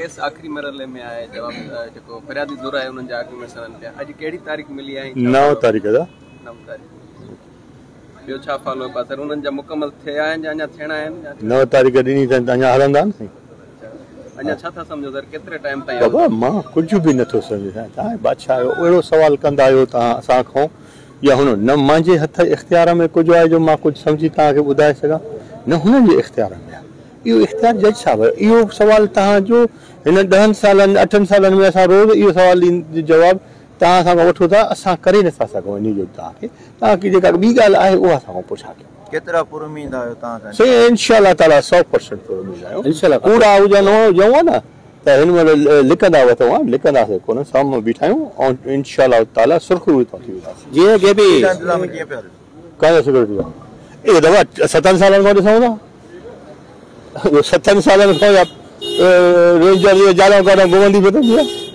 Case آخري مرحلي ۾ آهي، جواب جيڪو فريادي ڌر آهي انهن جا آرگيومينٽس هلن پيا. اڄ ڪهڙي تاريخ ملي آهي؟ 9 تاريخ دا. 9 تاريخ. ٻيو ڇا فالو اپ آهي سر؟ انهن جا مڪمل ٿيا آهن يا اڃا ٿيڻا آهن؟ 9 تاريخ ڏني اٿن ته اڃا هلندا نه سائين. اڃا ڇا ٿا سمجهو سر، ڪيتري ٽائيم تائين؟ بابا مان ڪجهه به نٿو سمجهان، توهان بادشاهه آهيو، اهڙو سوال ڪندا آهيو توهان اسان کان يا هن؟ نه منهنجي هٿ اختيار ۾ ڪجهه آهي جو مان ڪجهه سمجهي توهان کي ٻڌائي سگهان، نه هنن جي اختيار ۾ آهي. اهو اختيار جج صاحب جو. اهو سوال توهان جو هن 10 سالن 8 سالن ۾ اسان روز اهو سوال جواب توهان اسان کان وٺو ٿا، اسان ڪري نٿا سگهون انهي جو توهان کي. توهان کي جيڪا ٻي ڳالهه آهي اها اسان کان پڇا ڪيو. ڪيترا پر اميد آهيو توهان سان؟ سائين انشاء الله تعاليٰ 100% پر اميد آهيون. ڪوڙا هجن هجون نه ته هن مهل لڪندا وتون ها، لڪنداسين ڪونه، سامهون بيٺا آهيون ۽ انشاء الله تعاليٰ سرخرو هتان ٿي وينداسين. جيئن اڳي به انتظام ڪيئن پيا هلي؟ ڪنهن سيڪيورٽي جا اهي دفعا 7 سالن کان ڏسون ٿا، اهو 7 سالن کان يا رينجر جي جالون ڪاٽون گهمندي پئي ٿي.